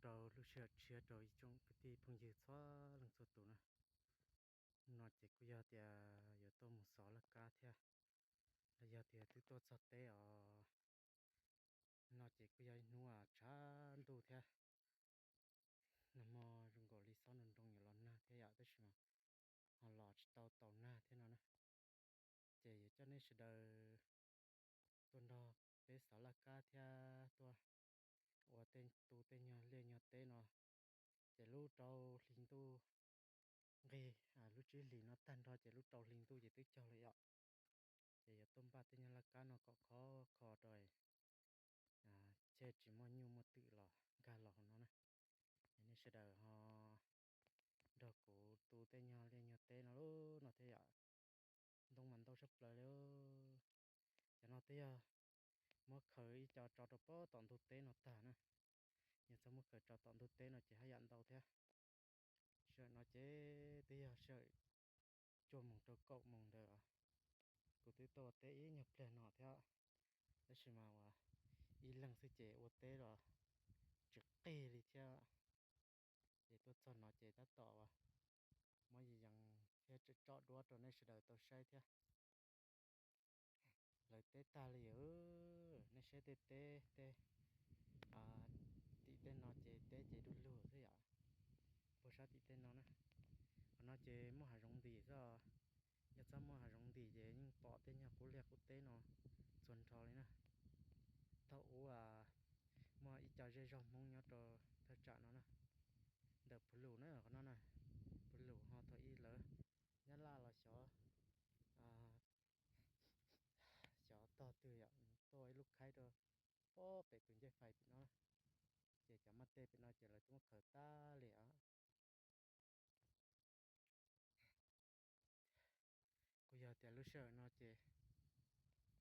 rau lub sij hawm tshiab rau ib tsoom kwv tij phooj ywg txhua leej txhua tus na. No ces kuj yog tias yuav tuaj mus xov laj kab thiab, los yog tias twb tuaj txog teb os. No ces kuj yog ib hnub tshav ntuj thiab, nag hmo zoo nkaus li xob nroo nroo yuav los nag thiab yom, tab sis mas ho los tsis tau tau nag thiab no na. Ces yuav coj nej sawv daws tuaj nrog peb xov laj kab thiab tuaj ua tej tu tej nyuag liaj nyuag teb no. Ces lub rau hli ntuj nqig, lub tsib hlis no tag nrho ces lub rau hli ntuj ces twb cog lawm yom. Ces yuav tuaj npaj tej nyuag laj kab no kom khov kho rau, thiaj tsis muaj nyuj muaj twm los nkag los hauv no na. Es nej sawv daws ho nrog kuv tu tej nyuag liaj nyuag teb no lub no thiab yom. Ntoo mas ntau tshaj plaws li. Cov no twb yog muab khaws ib co tso rau pob tom ntug teb no tag na. Yog txhob muab khaws tso tom ntug teb no ces haj yam ntau thiab. Sij hawm no ces twb yog sij hawm cuaj moos rau kaum moos ntawd. Kuv twb tuaj ua teb ib nyuag pliag no thiab, tab sis mas ua ib leeg xwb ces ua teb los tsis qig li thiab. Ces tuaj txog no ces tab tom ua muab yees thiab tsom duab rau nej sawv daws tau saib thiab. Hlawv teb tag li, nej saib tej teb tej tim tej no ces teb ces du lug xwb yom. Puag sab tim tej no na, qhov no ces muaj hav zoov ntim xwb. Yog txhob muaj hav zoov ntim ces yeej pom tej nyuag qub liaj qub teb no txhua nrho li na. Thaum ub muaj ib co zej zog Hmoob nyob rau thaj tsam no na, ntawm Phu Lus na, qhov no na, Phu Lus ho thaum ub lawv Nyab Laj los xyov, xyov tog twg yom, tuaj ua ib lub khaib rau pob pem tus ncej fais pem no, ces cov maj teb pem no ces lawv twb muab khaws tag li os. Kuj yog tias lub sij hawm no ces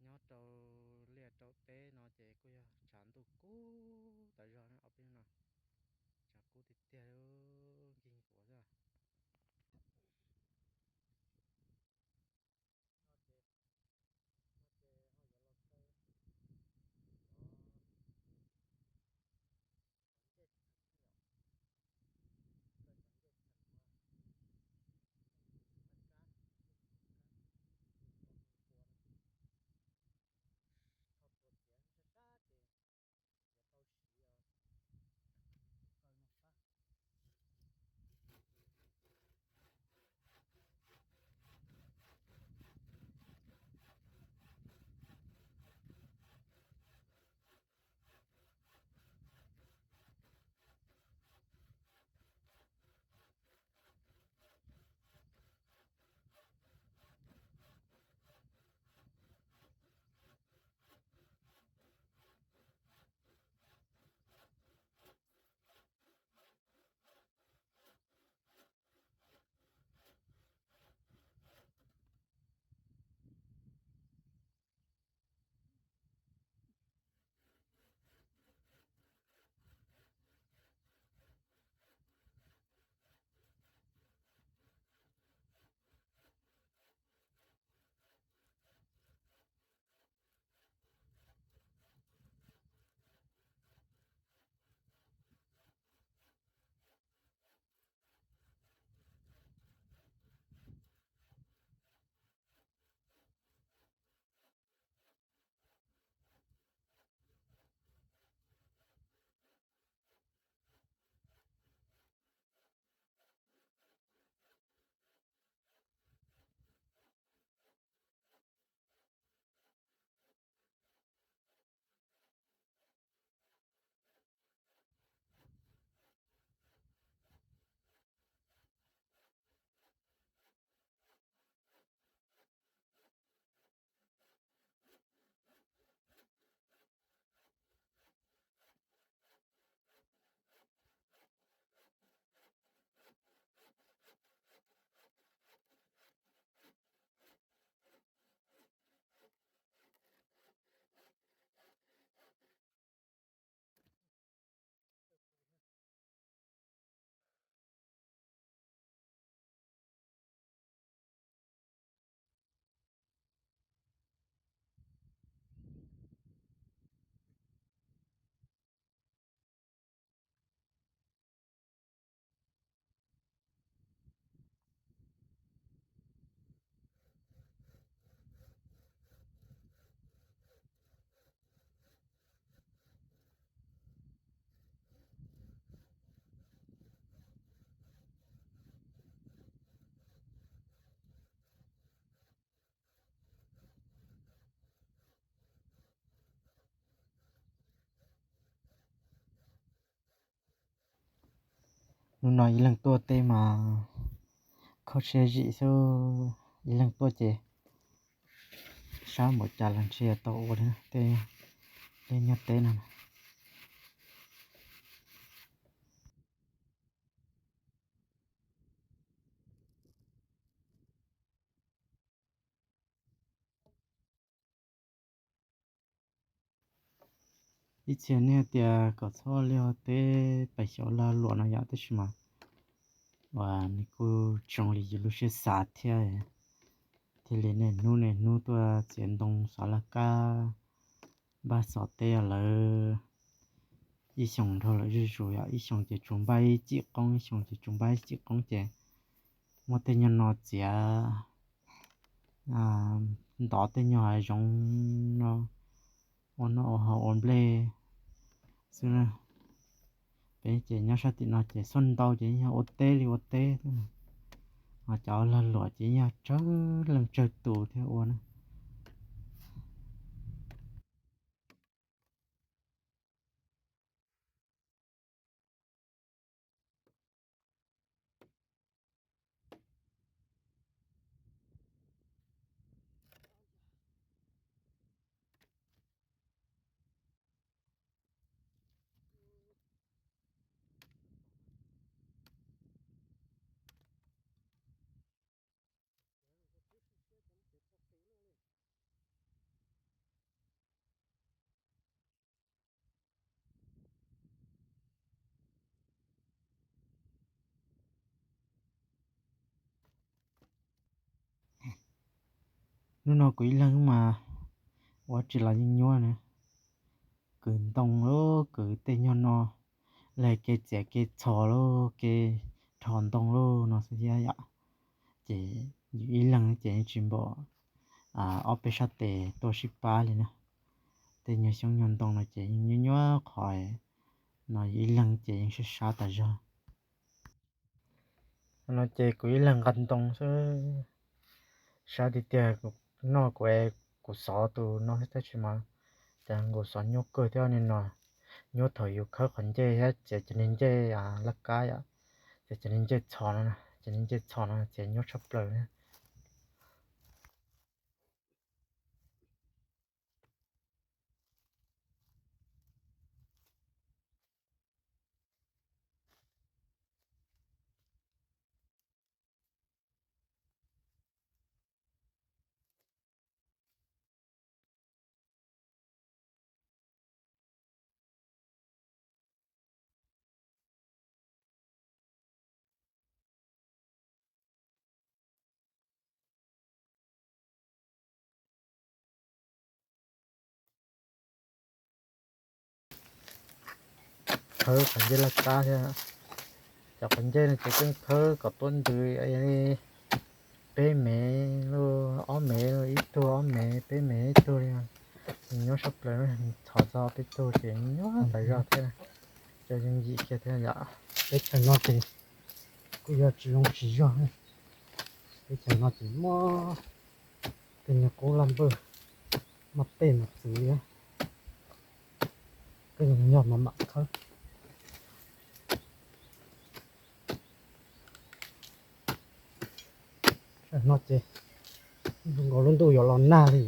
nyob rau liaj rau teb no ces kuj yog tshav ntuj kub tas zog na ob peb hnub no, tshav kub tiag tiag li, nkig nkuav xwb. No ces, no ces ho yuav los kaw cov, cov ncej theem yom, kaw cov ncej theem uas, ncej theem laj kab, ncej theem laj kab, nqua no, thauj tua tiav sab sab ces yuav tau siv os. Kaw no sab, Hnub no ib leeg tuaj teb mas kho siab zim xwb, ib leeg tuaj ces sab npaum cas los ntshe tau ua li tej, tej nyuag teb no. Ib txhia nej tias kom txhob liaj teb pais xyov lag luam no yom, tab sis mas uas nws kuj zoo li yus lub siab xav thiab, thiaj li niaj hnub niaj hnub tuaj txiav ntoo xov laj kab, npaj xov teb lawv ib xyoos dhau lawm zuj zus yom, ib xyoos ces tsuas npaj ib cim qoob, ib xyoos ces tsuas npaj ib cim qoob ces muab tej nyuag no txiav, ntov tej nyuag hav zoov no ua noj ua haus ua nplej xwb na. Peb ces nyob sab tim no ces xuaj ntau ces yog ua teb li ua teb, ho cov lag luam ces yog tsawg leej tsawg tus thiaj ua na. Hnub no kuv ib leeg mas ua tsis los yeej nyuaj na. Kwv ntoo lub kwv tej nyuag no, los kev txiav kev txhos lub kev rho ntoo lub no xwb thiab yom. Ces yus ib leeg ces yeej tsis npaum ob peb sab tes tuaj sib pab li na. Tej nyuag xyoob nyuag ntoo no ces yeej nyuaj nyuaj qhov no, yus ib leeg ces yeej sab sab tas zog. No ces kuv ib leeg nqa ntoo xwb. Sab tiag tiag kuv noj kuv es kuv xov tus no xwb tab sis mas cas nkaus xov nyuaj kawg thiab ne no. Nyuaj thaum yus khawb qhov ncej thiab txiav cov niag ncej laj kab yom, txiav cov niag ncej txhos no, cov niag ncej txhos no txiav nyuaj tshaj plaws na. Khawb qhov ncej laj kab thiab. Cov qhov ncej no ces kuj khawb kom tuab ntws li peb mev lub, ob mev lub, ib tug ob mev, peb mev ib tug li. Nws nyuaj tshaj plaws, txhos txog peb tug ces nyuaj tas zog thiab, cov yooj yim kiag thiab yom. Teb chaws no ces kuj yog tsis zoo tsis zog. Teb chaws no ces muaj tej nyuag qub laj npawj, muaj tej mas txwv li, tej nyuag mam mam khawb. Tam no ces zoo nkaus lub ntuj yuav los nag li.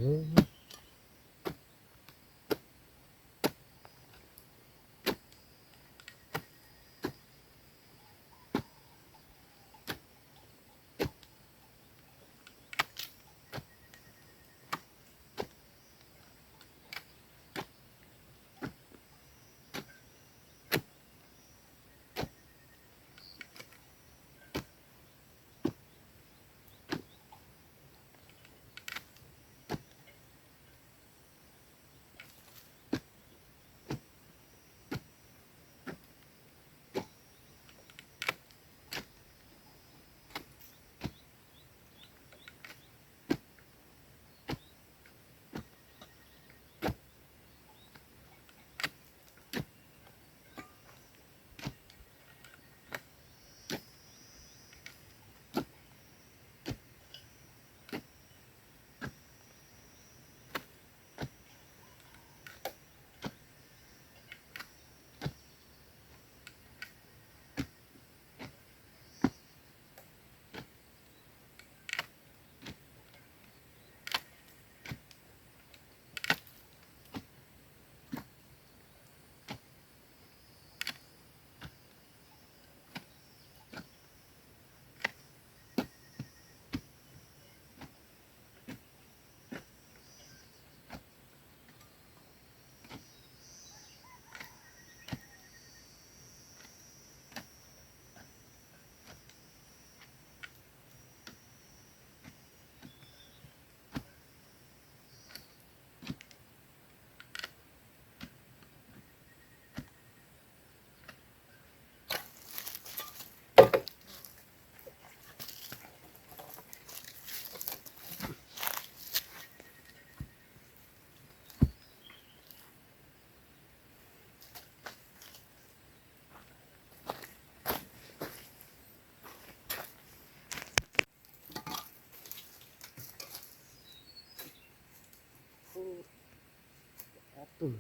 Phooj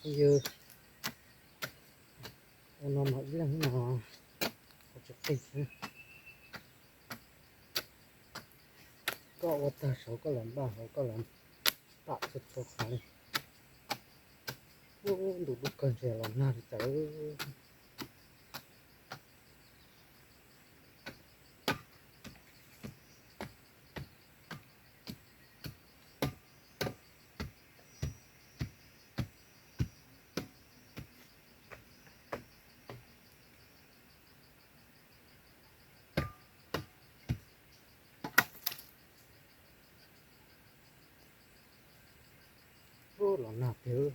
ywg, ua no mas ib leeg no tsis qig. Koj ua tag saud koj los npaj hauv, koj los pam txhua txhua qhov li. Ub, ntuj dub kawg ntshe los nag li cas. Ub, los nag tiag.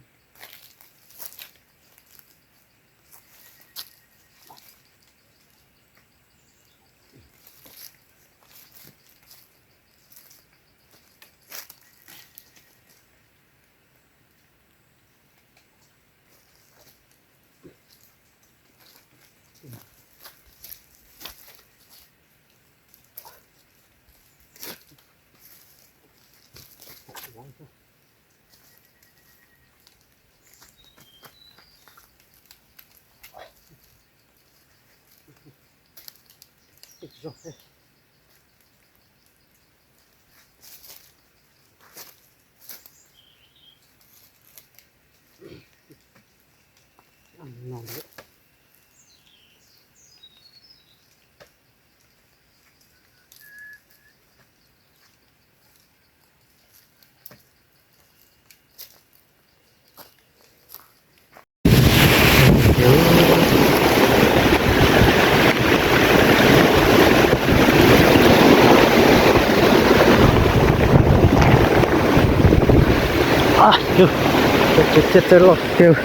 Ces txawj loj tiag,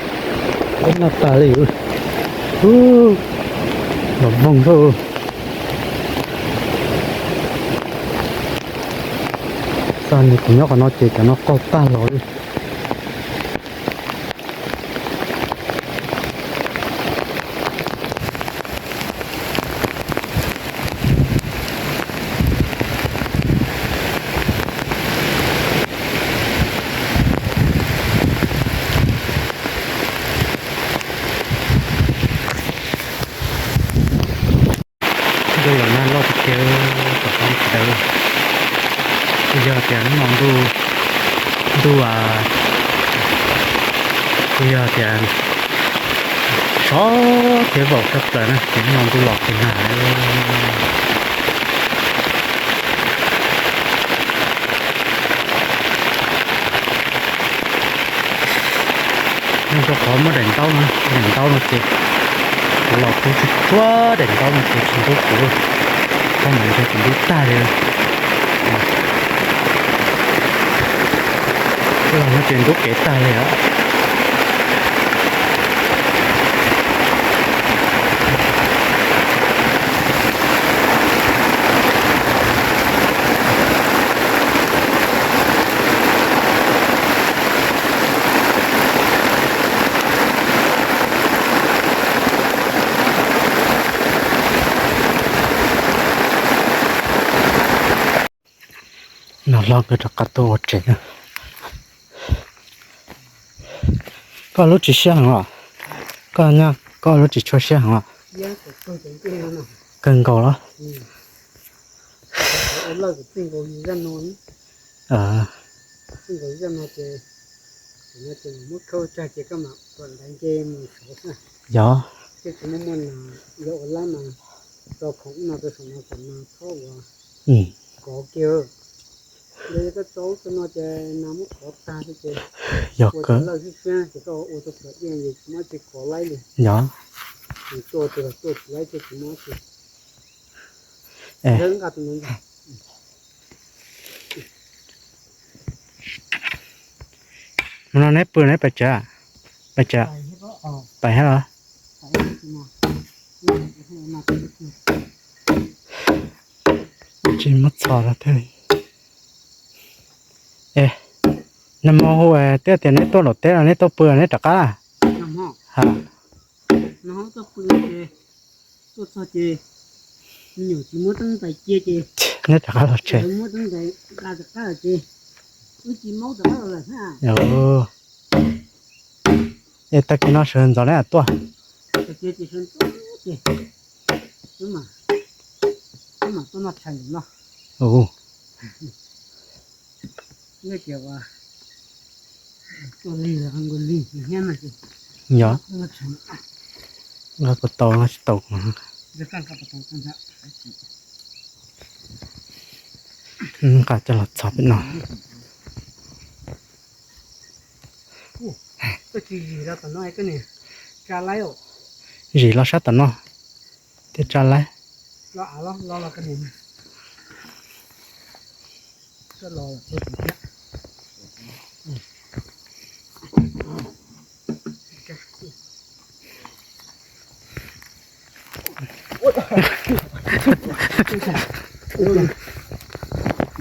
peb noj tas li. Ub, los voog xwb. Xav tias kuv nyob qhov no ces cov no qaug tag los li. Ntuj los nag loj tiag tiag, tom qab ntawd. Yog tias hnub no ntuj, ntuj, yog tias sov thiab vau tshaj plaws na ces hnub no ntuj los kawg nag. Nyob rau qhov muaj daim ntaub no, daim ntaub no ces kuv los kuv tsis tshua, daim ntaub no ces tsis ntub kuv, qhov ntawd ntshe kuv ntub tag li. Los no ces ntub kev tag li os. Nag hlob nkawd rov qab tuaj ua tsev. Koj lub tsis siab heev los? Koj nyob koj lub tsis tshua siab heev los? Kawg nkaus los? Yog. Ces tsis muaj muaj nas, yog ua lab mas tso khoom no rau saum no kom nas txhob ua kov kiag. Yog koj tso ub tso no ces nas muab kov tag xwb ces yog ua kawg lawj siab siab ces koj ua tau plhom dej ces tsis muaj dab tsi kov laib li. Yog. Tuaj ces tuaj tsis laib thiab tsis muaj dab tsi. Nqa tus no. Mus no neb pw neb pais tsev, pais tsev, pais thiab los? Tsis muab txhos los thiaj li. Es, nag hmo hu twb tias neb tuaj nram teb los neb tuaj pw neb rov qab. Ha. Tuaj txog ces me nyuam tsis muab teeb tais cia ces neb rov qab los tsev, muab teeb tais nqa rov qab los ces wb tsis maub rov qab los lawm thiab. Es tag kis no sawv ntxov neb tuaj. Tag kis ces sawv ntxov ces wb mam tuaj noj tshais no. Yog tias ua tuaj lig los nkaus lig hnyiab no ces yog nqa ko tau no tsis tau. Nqa coj los txog pem no. Zis los sab tom no thiaj tsa laib.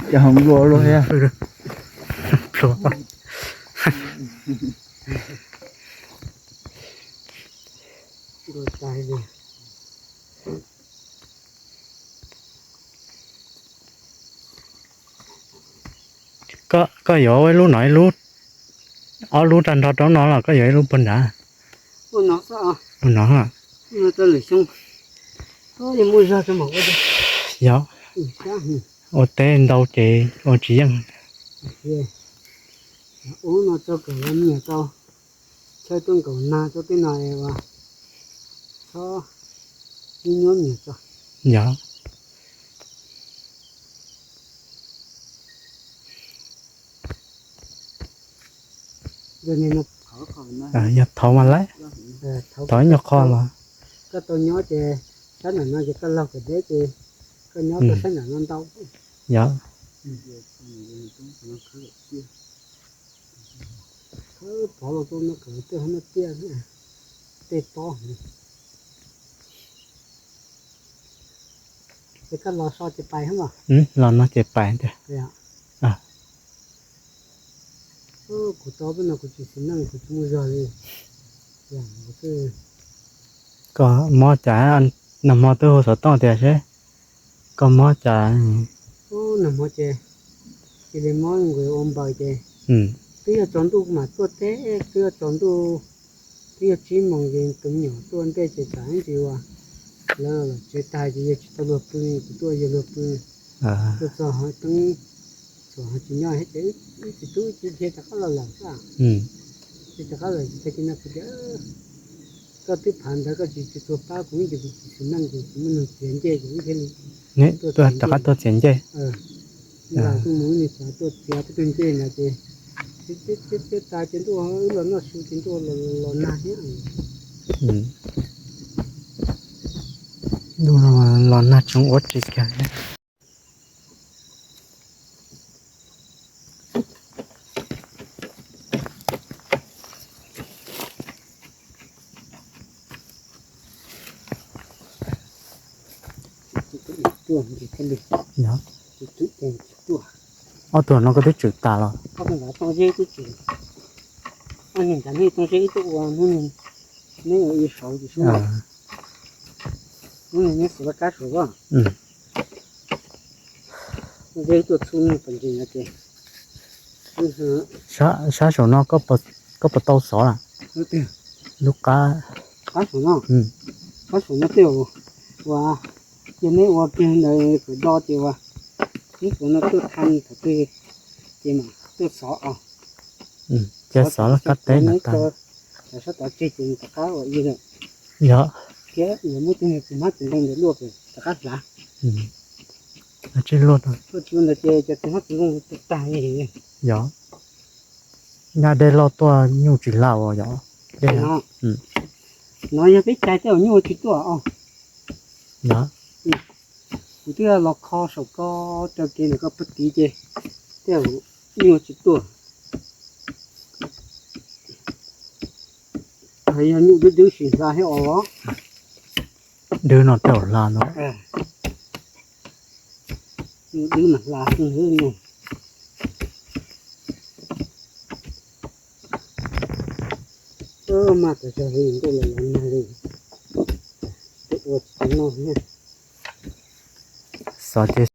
Ces ho nplua luaj thiab. Koj yuav ua ib lub no ib lub, ob lub rau nrho rau no los koj yuav ib lub puag nrad? Ua no. Yog, ua teb ntau ces ua tsis yeej. Ua lub no tso kom nyiam tau, chaw tuaj nkaum nag rau tej no es txhob nyuab nyuab nyiam tso. Yog. Yog thauv mas laib, thauv ib nyuag qho los. Koj tau nyob ces sab nram no ces koj laug kom deb ces koj nyob koj sab nram no ntau. Yog. Khawb pov los rau no kom tej no tiaj, tej tob. Ces koj los so ces pais los? Los no ces pais tiag. Kuv tau peb no kuv tsis xis neej kuv tsis muaj zog li. Koj mob cas, nag hmo twb hu xov tooj tias seb koj mob cas. Nag hmo ces cia li mob nqis ua npaws ces twb yog tsaus ntuj kuv mam tuaj teb, twb yog tsaus ntuj, twb yog tsib moos ces tus me nyuam tuaj ntej ces tsam ib ntsis uas lawv los tsev tag ces yawg tsis tau luag pw, kuv tuaj yawg luag pw. Tuaj txog ho teeb txhuam ho tsis nyob thiab ces wb txiv tub wb txiv dhia rov qab los lawm xwb. Ces rov qab los ces tag kis no kuv tias koj twb phav ntawd koj tsis tsis tuag pab kuv ib ntsis kuv tsis xis neej ces kuv muaj neeg txiav ncej ces wb thiaj li tuaj rov qab tuaj txiav ncej. Nqa tuaj mus wb niag txiav tuaj txiav peb tug ncej ntawd ces txiav txiav tas ces ntuj wb los noj su ces ntuj los nag thiab. Ntuj no los nag tseem ua tsis kag. Ob tug no koj twb tswm tas los? Ob tug ntawd tooj zeb twb tswm, ob niag ntawd nej tooj zeb wb twb ua hnub, neb ua ib saud ces hnub no neb xav laj kab saud as. Tooj zeb tuaj txhub nws pom ntsis no ces sab saum no koj puas tau xov lawm? Lub qab, qab saum no, qab saum no tej uas cia neb ua kiag ntawd kom do ces uas neb puas no tuaj tha thaum twg ces mam tuaj xov os. Cia xov lub qab teb no tag, sab tod tseg ces rov qab ua ib lawm. Yog. Thiab yuav muab cov txiv hmab txiv ntoo ntawd luaj rov qab hlav. Tsis luaj, luaj ntawd ces cov txiv hmab txiv ntoo tag li. Yog. Nyaj dej loj tuaj nyuj tsis hla os yog. Dej no, no yog peb cai tej zaum nyuj tsis tuaj os. Yog. Kuv twb los kho saum ko, raws kev ntawm ko puag tid ces tej zaum nyuj tsis tuaj. Yog nyuj dwb dwb sim hla thiab os. Dwb no tej zaum hla no. Nyuj dwb mas hla xwb no. Mas tas zog li ntuj los los nag li, ua tsis tau noj thiab. Xav ces